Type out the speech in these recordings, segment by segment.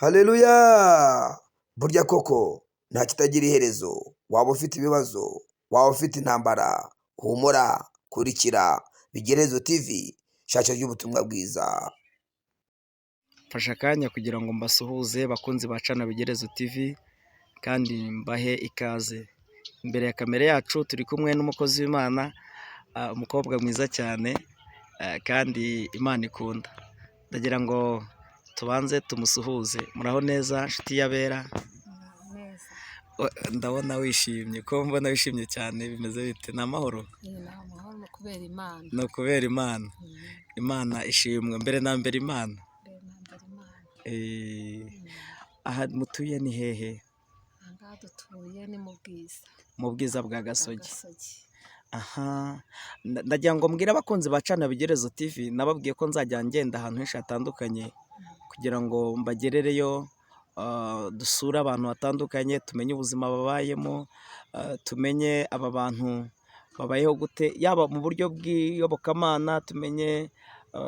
Haleluya! Burya koko nta kitagira iherezo, waba ufite ibibazo, waba ufite intambara, humura, kurikira Bigerezo TV, shakira ry'ubutumwa bwiza. Mfashe akanya kugira ngo mbasuhuze bakunzi ba cana Bigerezo TV kandi mbahe ikaze. Imbere ya kamera yacu turi kumwe n'umukozi w'Imana, umukobwa mwiza cyane kandi Imana ikunda. Ndagira ngo tubanze tumusuhuze. Muraho neza nshuti y'abera? Neza. Ndabona wishimye, ko mbona wishimye cyane bimeze bite? Ni amahoro? Ni amahoro ni ukubera Imana. Ni ukubera Imana. Imana ishimwe mbere na mbere Imana. Mbere na mbere Imana. Aha mutuye ni hehe? Aha ngaha dutuye ni mu Bwiza. Mu Bwiza bwa Bwa Gasogi. Gasogi. Aha, ndagira ngo mbwire abakunzi ba cana Bigerezo TV, nababwiye ko nzajya ngenda ahantu henshi hatandukanye kugira ngo mbagerereyo, dusure abantu batandukanye, tumenye ubuzima babayemo, tumenye aba bantu babayeho gute, yaba mu buryo bw'iyobokamana, tumenye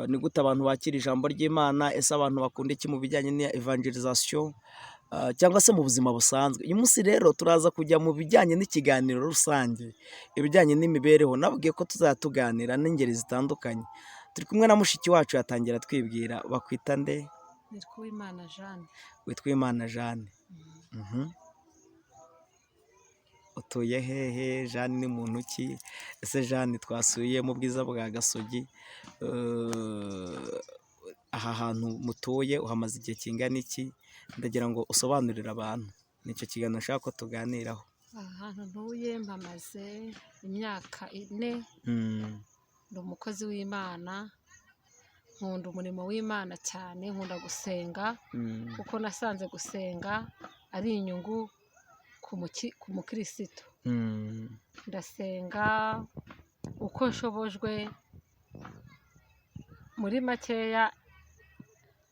ni gute abantu bakira ijambo ry'Imana, ese abantu bakunda iki mu bijyanye na evangelization, cyangwa se mu buzima busanzwe. Uyu munsi rero turaza kujya mu bijyanye n'ikiganiro rusange, ibijyanye n'imibereho. Nababwiye ko tuzajya tuganira n'ingeri zitandukanye. Turi kumwe na mushiki wacu, yatangira twibwira. Bakwita nde? Nitwa Uwimana Jeanne. Witwa Imana Jeanne. Utuye hehe? Jeanne ni muntu ki? Ese Jeanne twasuye mu Bwiza bwa Gasogi, aha hantu mutuye uhamaze igihe kingana iki? Ndagira ngo usobanurire abantu. Nicyo kiganiro nshaka ko tuganiraho. Aha hantu ntuye mpamaze imyaka 4. Ndi umukozi w'Imana, nkunda umurimo w'Imana cyane, nkunda gusenga kuko nasanze gusenga ari inyungu ku mukirisitu. Ndasenga uko nshobojwe, muri makeya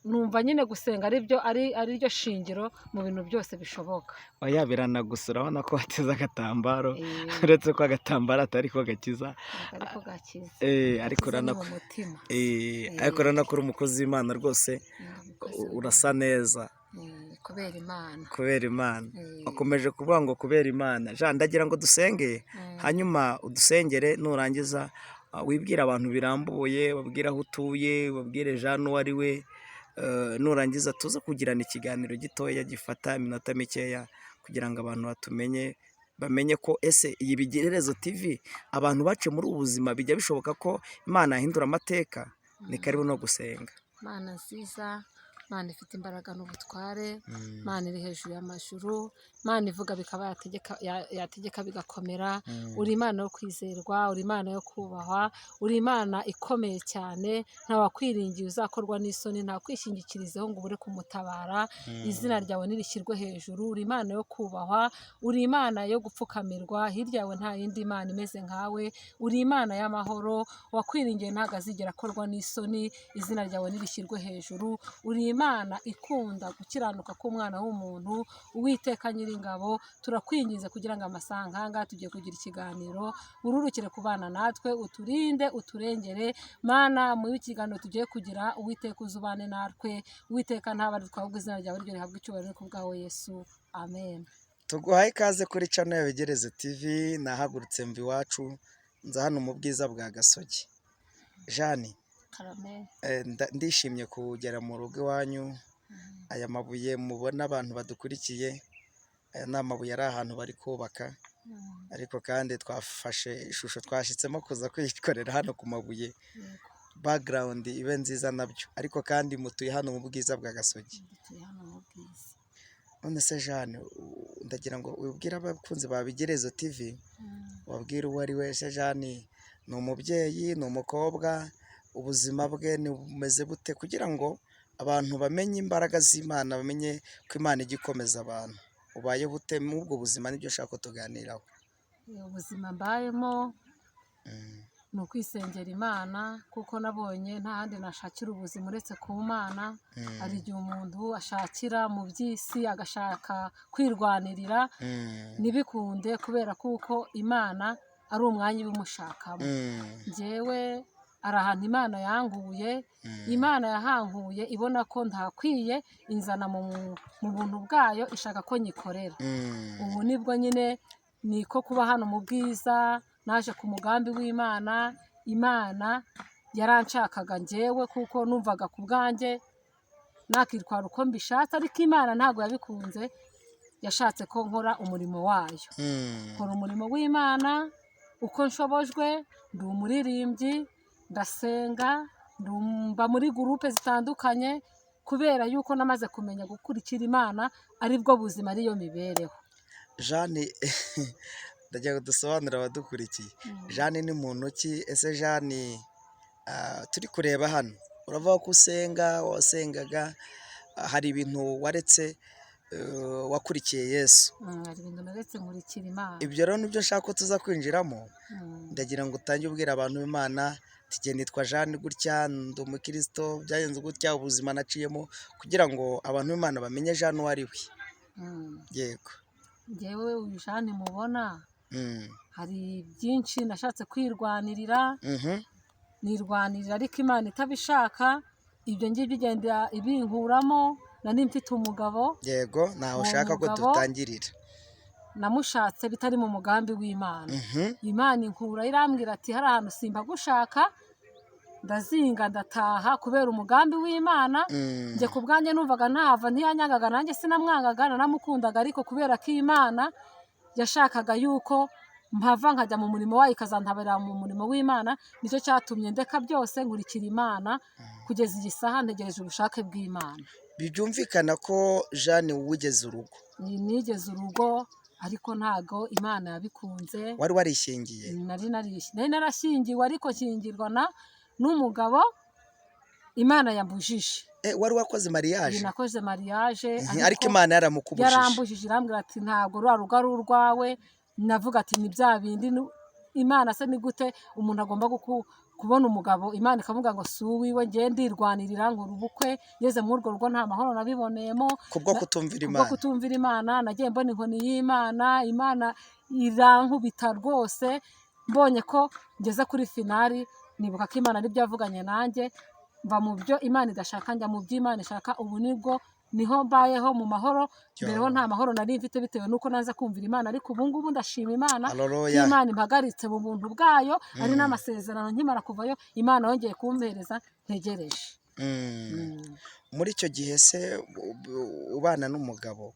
numva nyine gusenga ari ryo shingiro mu bintu byose bishoboka. Oya, biranagusa, urabona ko wateze agatambaro, uretse ko agatambaro atari ko gakiza. Ntabwo ariko gakiza. Ariko Gakiza ni urabona mu ko mutima. Ariko urabona ko uri umukozi w'Imana rwose, Ni umukozi w'Imana. Urasa neza. Kubera Imana. Kubera Imana. Wakomeje kuvuga ngo kubera Imana. Jean, ndagira ngo dusenge, hanyuma udusengere, nurangiza wibwire abantu birambuye, ubabwire aho utuye, ubabwire Jean uwo ari we. Nurangiza tuze kugirana ikiganiro gitoya gifata iminota mikeya kugira ngo abantu batumenye, bamenye ko ese iyi Bigerezo TV abantu baciye muri ubu buzima bijya bishoboka ko Imana yahindura amateka. Ni karibu no gusenga. Mana nziza, Mana ifite imbaraga n'ubutware, Mana iri hejuru y'amajuru, Mana ivuga bikaba, yategeka bigakomera, uri Imana yo kwizerwa, uri Imana yo kubahwa, uri Imana ikomeye cyane, nta wakwiringiye uzakorwa n'isoni, nta kwishingikirizaho ngo ubure kumutabara, izina ryawe nirishyirwe hejuru, uri Imana yo kubahwa, uri Imana yo gupfukamirwa, hirya yawe nta yindi Mana imeze nkawe, uri Imana y'amahoro, uwakwiringiye ntabwo azigera akorwa n'isoni, izina ryawe nirishyirwe hejuru, uri Imana ikunda gukiranuka k'umwana w'umuntu, Uwiteka Nyiringabo, turakwinginze kugira ngo amasaha nk'aya tugiye kugira ikiganiro, ururukire kubana natwe, uturinde, uturengere, Mana muri iki kiganiro tugiye kugira, Uwiteka uzubane natwe, Uwiteka ntabari twahubwo izina ryawe ryo rihabwe icyubahiro ku bwawe Yesu, amen. Tuguhaye ikaze kuri channel ya Bigerezo TV, nahagurutse mva iwacu nza hano mu Bwiza bwa Gasogi. Jeanne, Karame. Ndishimye kugera mu rugo iwanyu. Aya mabuye mubona abantu badukurikiye, aya ni amabuye ari ahantu bari kubaka, ariko kandi twafashe ishusho twashyitsemo kuza kwikorera hano ku mabuye, background ibe nziza nabyo, ariko kandi mutuye hano mu Bwiza bwa Gasogi. Dutuye hano mu Bwiza. None se Jeanne, ndagira ngo ubwire abakunzi ba Bigerezo TV, ubabwire uwo ari we. Ese Jeanne ni umubyeyi, ni umukobwa, ubuzima bwe bumeze bute, kugira ngo abantu bamenye imbaraga z'Imana, bamenye ko Imana ijya ikomeza abantu. Ubayeho ute muri ubwo buzima? Nibyo nshaka ko tuganiraho. Ubuzima mbayemo ni ukwisengera Imana, kuko nabonye nta handi nashakira ubuzima uretse ku Mana. Hari igihe umuntu ashakira mu by'isi, agashaka kwirwanirira ntibikunde, kubera kuko Imana ari umwanya ibimushakamo. Njyewe Hari ahantu Imana yankuye. Imana yahankuye ibona ko ntakwiye, inzana mu buntu bwayo, ishaka ko nyikorera. Ubu nibwo nyine niko kuba hano mu bwiza, naje ku mugambi w'Imana. Imana yaranshakaga njyewe kuko numvaga ku bwanjye nakitwara uko mbishatse, ariko Imana ntabwo yabikunze, yashatse ko nkora umurimo wayo. Nkora umurimo w'Imana uko nshobojwe, ndi umuririmbyi, ndasenga, mba muri gurupe zitandukanye, kubera yuko namaze kumenya gukurikira Imana aribwo buzima, ariyo mibereho. Jeanne, ndagira ngo dusobanurire abadukurikiye, Jeanne ni muntu ki? Ese Jeanne, turi kureba hano uravuga ko usenga, wasengaga, hari ibintu waretse, wakurikiye Yesu. Hari ibintu naretse nkurikira Imana. Ibyo rero nibyo nshaka ko tuza kwinjiramo. Ndagira ngo utange ubwira abantu b'Imana uti nitwa Jeanne gutya, ndi umukristo, byagenze gutya, ubuzima naciyemo, kugira ngo abantu b'Imana bamenye Jeanne uwo ari we. Yego. Njyewe uyu Jeanne mubona, hari byinshi nashatse kwirwanirira, nirwanirira ariko Imana itabishaka, ibyo ngibyo igenda ibinkuramo. Nari mfite umugabo. Yego, ntaho Uwo ushaka ko mugabo dutangirira. namushatse bitari mu mugambi w'Imana. Imana inkura irambwira ati hari ahantu simbagushaka, ndazinga ndataha kubera umugambi w'Imana. Njye ku bwanjye numvaga ntava, ntiyanyangaga nanjye sinamwangaga, nanamukundaga, ariko kubera ko Imana yashakaga yuko mpava nkajya mu murimo wayo, ikazantabarira mu murimo w'Imana, nicyo cyatumye ndeka byose nkurikira Imana kugeza iyi saha, ntegereje ubushake bw'Imana. Byumvikana ko Jeanne wigeze urugo. Nigeze urugo, ariko ntago Imana yabikunze. Wari warishingiye? Nari narashyingiwe, ariko nshyingirwa n'umugabo Imana yambujije. Wari wakoze mariage? Nakoze mariage. Ariko Imana yaramukubujije. Yarambujije, irambwira ati ntabwo ruriya rugo ari urwawe. Navuga ati ni bya bindi Imana se ni gute umuntu agomba kubona umugabo Imana ikavuga ngo si uwiwe? Ngiye ndirwanirira nkora ubukwe, ngeze muri urwo rugo nta mahoro nabiboneyemo. Kubwo kutumvira Kubwo Imana. kutumvira Imana. Nagiye mbona inkoni y'Imana, Imana irankubita rwose. Mbonye ko ngeze kuri finali, nibuka ko Imana aribyo yavuganye nanjye, mva mu byo Imana idashaka njya mu byo Imana ishaka. Ubu nibwo niho mbayeho mu mahoro. Mbere ho nta mahoro nari mfite bitewe n'uko naza kumvira Imana, ariko ubu ngubu ndashima Imana ko Haleluya. Imana impagaritse mu buntu bwayo, ari n'amasezerano nkimara kuvayo Imana yongeye kumpereza ntegereje. Muri icyo gihe se ubana n'umugabo,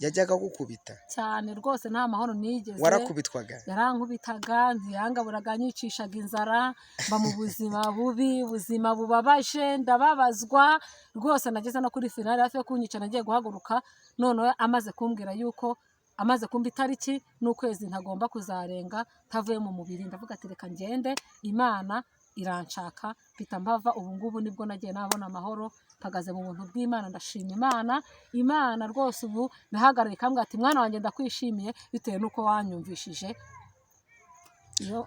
yajyaga agukubita? Cyane rwose, nta mahoro nigeze. Warakubitwaga? Yarankubitaga, ntiyangaburaga, anyicishaga inzara, mba mu buzima bubi, ubuzima bubabaje, ndababazwa rwose. Nageze no kuri finali hafi yo kunyica, nagiye guhaguruka noneho amaze kumbwira yuko amaze kumva itariki n'ukwezi ntagomba kuzarenga ntavuye mu mubiri, ndavuga ati reka ngende, Imana iranshaka, mpita mpava. Ubu ngubu nibwo nagiye nabona amahoro, mpagaze mu buntu bw'Imana, ndashima Imana. Imana rwose ubu nahagarariye ikambwira ati mwana wanjye ndakwishimiye bitewe n'uko wanyumvishije. Iyo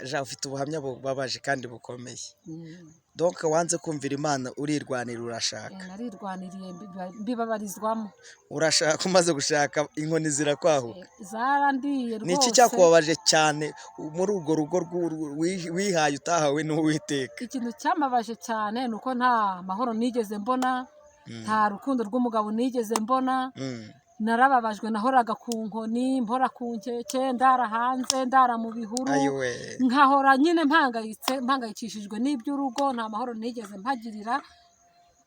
Ja, ufite ubuhamya bubabaje kandi bukomeye. Donc wanze kumvira Imana, urirwanira, urashaka. Narirwaniriye, mbibabarizwamo. Urashaka, umaze gushaka inkoni zirakwahuka. Zarandiye Ni iki rwose. cyakubabaje cyane muri urwo rugo wihaye utahawe n'Uwiteka? Ikintu cyambabaje cyane ni uko nta mahoro nigeze mbona, nta rukundo rw'umugabo nigeze mbona. Narababajwe, nahoraga ku nkoni, mpora ku nkeke, ndara hanze, ndara mu bihuru, Ayiwe. nkahora nyine mpangayitse, mpangayikishijwe n'iby'urugo, nta mahoro nigeze mpagirira.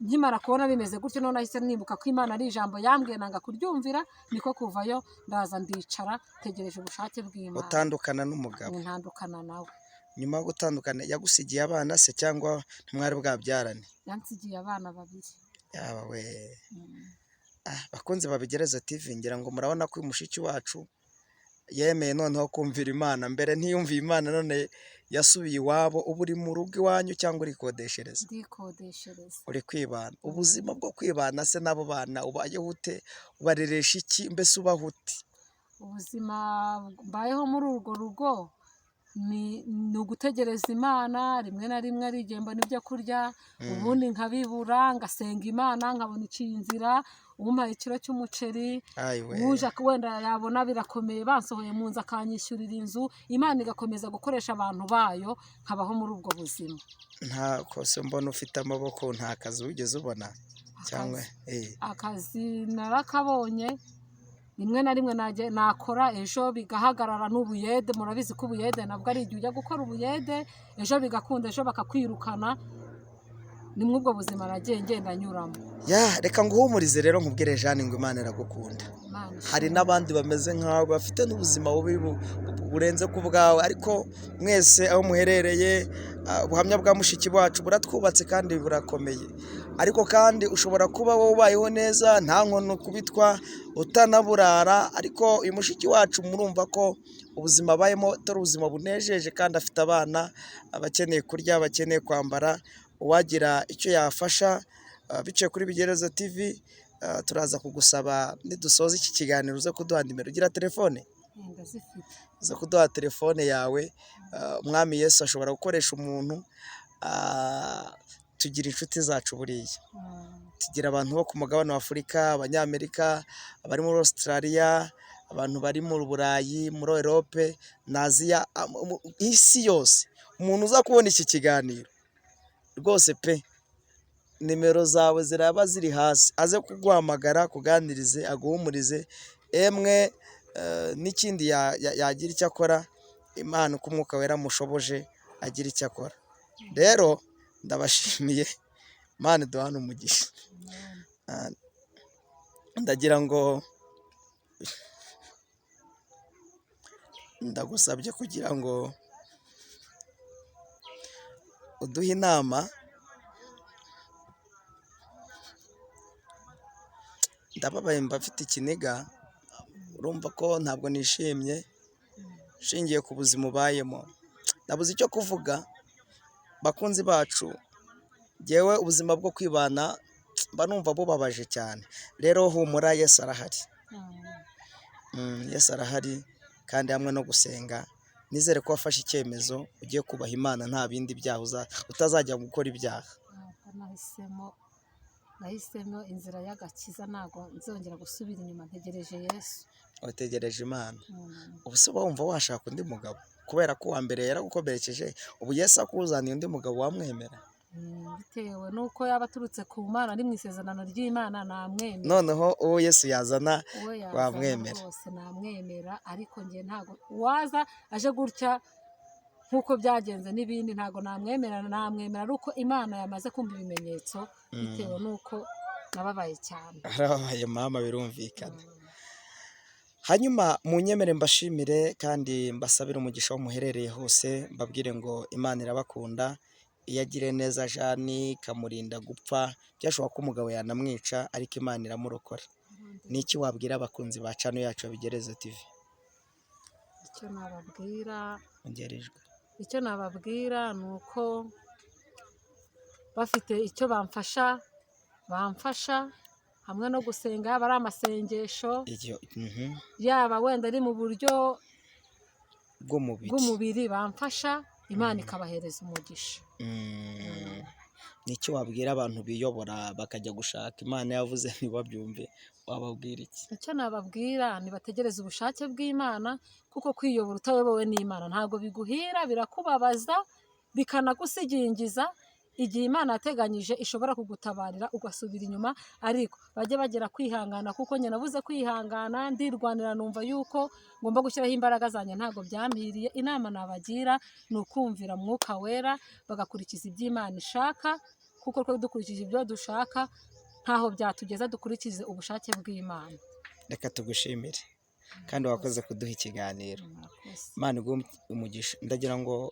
Nkimara kubona bimeze gutyo, none nahise nibuka ko Imana ari ijambo yambwiye nanga kuryumvira, niko kuvayo ndaza ndicara ntegereje ubushake bw'Imana. Utandukana n'umugabo? Ntandukana nawe. Nyuma yo gutandukana yagusigiye abana se cyangwa ntimwari bwabyarane? Yansigiye abana babiri. Yaba we. Bakunzi babigereza TV, ngira ngo murabona ko uyu mushiki wacu yemeye noneho kumvira Imana. Mbere ntiyumviye Imana, none yasubiye iwabo. Ubu uri mu rugo iwanyu cyangwa urikodeshereza? Ndikodeshereza. Uri kwibana. Ubuzima bwo kwibana se n'abo bana ubayeho ute? Ubareresha iki? Mbese ubaho ute? Ubuzima mbayeho muri urwo rugo Ni ugutegereza Imana, rimwe na rimwe ari igihe mbona ibyo kurya, ubundi nkabibura, ngasenga Imana nkabona iciye inzira, umpaye ikiro cy'umuceri, Ayiwe. uje wenda yabona birakomeye bansohoye mu nzu akanyishyurira inzu, Imana igakomeza gukoresha abantu bayo, nkabaho muri ubwo buzima. Nta kose mbona ufite amaboko, nta kazi wigeze ubona cyangwa? Akazi narakabonye, rimwe na rimwe nakora ejo bigahagarara. N'ubuyede murabizi ko ubuyede nabwo ari igihe ujya gukora ubuyede ejo bigakunda, ejo bakakwirukana. Ni muri ubwo buzima nagiye ngenda nyuramo. Ya, reka nguhumurize rero, nkubwire Jeanne ngo Imana iragukunda. Imana Hari ishimwe. n'abandi bameze nkawe bafite n'ubuzima bubi burenze ku bwawe, ariko mwese aho muherereye, ubuhamya bwa mushiki wacu buratwubatse kandi burakomeye. Ariko kandi ushobora kuba wowe ubayeho neza, nta nkono kubitwa, utanaburara, ariko uyu mushiki wacu murumva ko ubuzima abayemo atari ubuzima bunejeje, kandi afite abana bakeneye kurya, bakeneye kwambara. Uwagira icyo yafasha biciye kuri Bigerezo TV, turaza kugusaba nidusoza iki kiganiro uze kuduha nimero. Ugira telefone? Ndazifite. Uze kuduha telefone yawe. Umwami Yesu ashobora gukoresha umuntu. Tugira inshuti zacu buriya, tugira abantu bo ku mugabane wa Afurika, Abanyamerika, abari muri Australia, abantu bari mu Burayi, muri Europe na Aziya, isi yose. Umuntu uza kubona iki kiganiro rwose pe, nimero zawe ziraba ziri hasi, aze kuguhamagara, kuganirize, aguhumurize, emwe n'ikindi yagira icyo akora, Imana uko Umwuka Wera amushoboje agira icyo akora. Rero ndabashimiye, Imana iduhane umugisha. Ndagira ngo ndagusabye kugira ngo uduhe inama. Ndababaye, mba mfite ikiniga, urumva ko ntabwo nishimye nshingiye ku buzima ubayemo. Nabuze icyo kuvuga. Bakunzi bacu, njyewe ubuzima bwo kwibana mba numva bubabaje cyane. Rero humura, Yesu arahari. Yesu arahari, kandi hamwe no gusenga nizere ko wafashe icyemezo ugiye kubaha Imana, nta bindi byaha, utazajya gukora ibyaha. Nahisemo inzira y'agakiza, ntabwo nzongera gusubira inyuma, ntegereje Yesu. Wategereje Imana. Ubu se uba wumva washaka undi mugabo? Kubera ko uwa mbere yaragukomerekeje, ubu Yesu akuzaniye undi mugabo wamwemera? Bitewe n'uko yaba aturutse ku Mana, ari mu isezerano ry'Imana, namwemera. Noneho uwo Yesu yazana Uwo yazana wamwemera? rwose namwemera, ariko njye ntabwo uwaza aje gutya nk'uko byagenze n'ibindi ntabwo namwemera. Namwemera ari uko Imana yamaze kumva ibimenyetso, bitewe n'uko nababaye cyane. Harababaye mama, birumvikana. Hanyuma munyemere mbashimire kandi mbasabire umugisha aho muherereye hose, mbabwire ngo Imana irabakunda. Iyo agiriye neza Jeanne ikamurinda gupfa, byashoboka ko umugabo yanamwica, ariko Imana iramurokora. Ni iki wabwira abakunzi ba channel yacu ya Bigerezo TV? Icyo nababwira, Ongera ijwi. icyo nababwira ni uko bafite icyo bamfasha, bamfasha hamwe no gusenga, yaba ari amasengesho, yaba wenda ari mu buryo bw'umubiri, bw'umubiri bamfasha, Imana ikabahereza umugisha. Ni iki wabwira abantu biyobora bakajya gushaka Imana yavuze ntibabyumve, wababwira iki? Icyo nababwira, nibategereze ubushake bw'Imana, kuko kwiyobora utayobowe n'Imana ntabwo biguhira, birakubabaza, bikanagusigingiza. Igihe Imana yateganyije ishobora kugutabarira ugasubira inyuma, ariko bajye bagera kwihangana, kuko njye nabuze kwihangana, ndirwanira, numva yuko ngomba gushyiraho imbaraga zanjye, ntabwo byampiriye. Inama nabagira ni ukumvira Mwuka Wera, bagakurikiza ibyo Imana ishaka, kuko twe dukurikije ibyo dushaka ntaho byatugeza, dukurikize ubushake bw'Imana. Reka tugushimire kandi wakoze kuduha ikiganiro. Murakoze. Imana iguhe umugisha. Ndagira ngo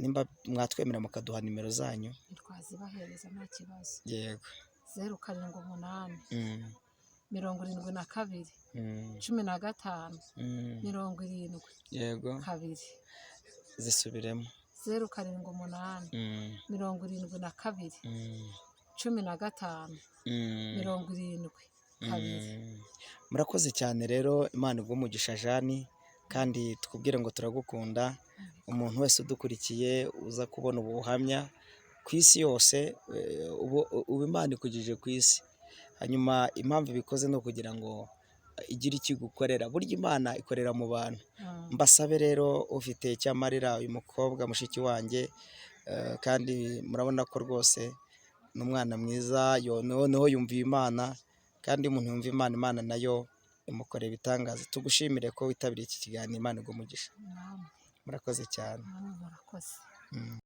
nimba mwatwemera mukaduha nimero zanyu. Twazibahereza nta kibazo. Yego. 078 72 15 70 2. Zisubiremo. 078 72 15 72. Murakoze cyane rero, Imana iguhe umugisha Jeanne, Kandi tukubwire ngo turagukunda. Umuntu wese udukurikiye uza kubona ubu buhamya ku isi yose, ubu Imana ikugejeje ku isi. Hanyuma impamvu ibikoze ni ukugira ngo igire icyo igukorera. Burya Imana ikorera mu bantu. Mbasabe rero ufite icyo amarira uyu mukobwa mushiki wanjye, kandi murabona ko rwose ni umwana mwiza, noneho yumviye Imana, kandi iyo umuntu yumva Imana, Imana nayo imukorera ibitangaza. Tugushimire ko witabiriye iki kiganiro, Imana iguhe umugisha. Namwe Murakoze cyane. namwe murakoze.